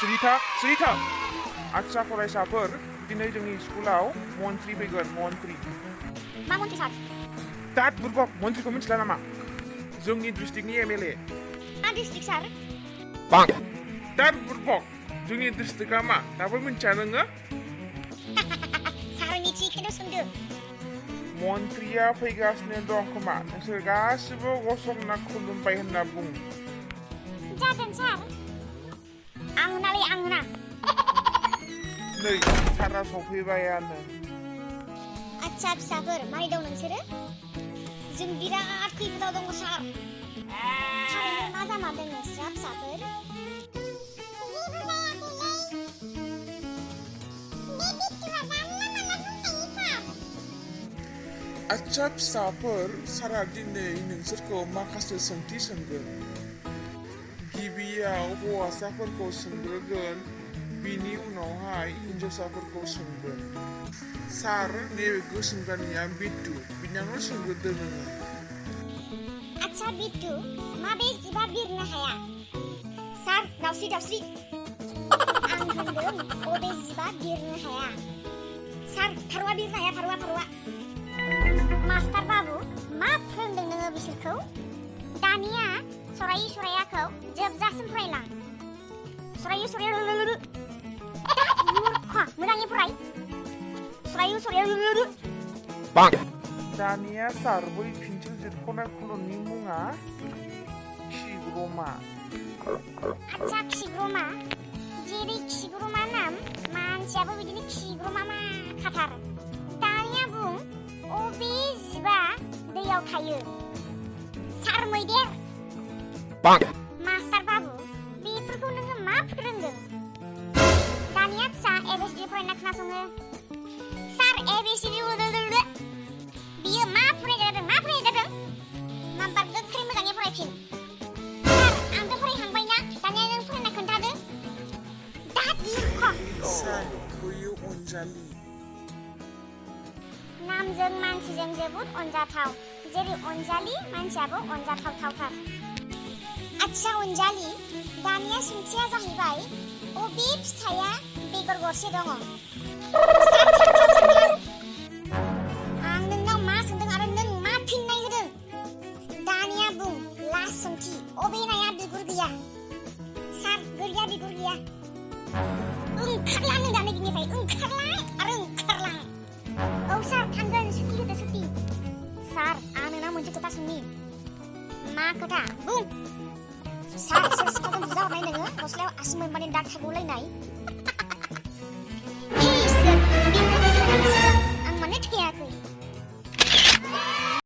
सुनिता आदसा फरायसाफोर दिनै जोंनि स्कुलाव मन्थ्रि फैगोन मन्थ्रि मा मन्थ्रि सार दाद बुरबक मन्थ्रिखौ मिथिला नामा जोंनि डिस्ट्रिक्टनि एमएलए मा डिस्ट्रिक्ट सार दाद बुरबक जोंनि डिस्ट्रिक्टआ मा दाबो मिथिया नोङो सार मिथियैखौनो सोंदों मन्थ्रिया फैगासिनो दं खोमा नोंसोर गासिबो गसंना खुलुमबाय होनना बुं जागोन सार आं होना नै सारा सफैबायानो आदसा फिसाफोर मारै दं नोंसोरो जों बिराद खैफोदाव दङ सार थारैनो मा जामारदों नोंस्रा फिसाफोर आदसा फिसाफोर सारा दिनै नोंसोरखौ माखासे सोंथि सोंगोन गिबियाव हौवासाफोरखौ सोंग्रोगोन बिनि उनावहाय हिन्जावसाफोरखौ सोंगोन सार नैबे गोसोम गाननाया बिट्टु बिनानाव सोंग्रोदो नोङो आदसा बिट्टु माबे जिबा बिरनो हाया सार दावस्रि आं होनदों अबे जिबा बिरनो हाया सार फारौआ बिरनो हाया फारौआ मास्टार बाबु मा फोरोंदों नोङो बिसोरखौ दानिया सरायाखौ जोबजासिम फरायलां सराया मोजाङै फराय सराया दानिया सार बै फिन्सिल जिरख'नाय खलमनि मुङा खिग्रमा आदसा खिग्रमा जेरै खिग्रमा नाम मानसियाबो बिदिनो खिग्रमा मा खाथार दानिया बुं अबे जिबा दैयाव थायो सार मैदेर मास्टार बाबु बेफोरखौ नोङो मा फोरोंदों दानिया फिसा एबिसिडि फरायना खोनासङो सार एबिसिडि बियो मा फरायजादों नाम्बार गोख्रै मोजाङै फरायफिन सार आंथ' फरायखांबायना दानिया नों फरायना खोन्थादो दाद सार बैयो अनजालि नामजों मानसिजों जोबोद अनजाथाव जेरै अनजालि मानसियाबो अनजाथावथार आदसा अनजालि दानिया सोंथिया जाहैबाय अबे फिथाइया बेगर गरसे दङ आं नोंनाव मा सोंदों आरो नों मा फिननाय होदों दानिया बुं लास्ट सोंथि अबे नाया बिगुर गैया सार बिगुर गैया ओंखारला नों दानो बिनिफ्राय ओंखारलां औ सार थांगोन सुथि होदो सुथि सार आं नोंनाव मोनसे खोथा सोंनि मा खोथा बुं सार सोर सिखाजों बुजा हरनाय नोङो गस्लायाव आसि मोनबानि दाग थागौलायनाय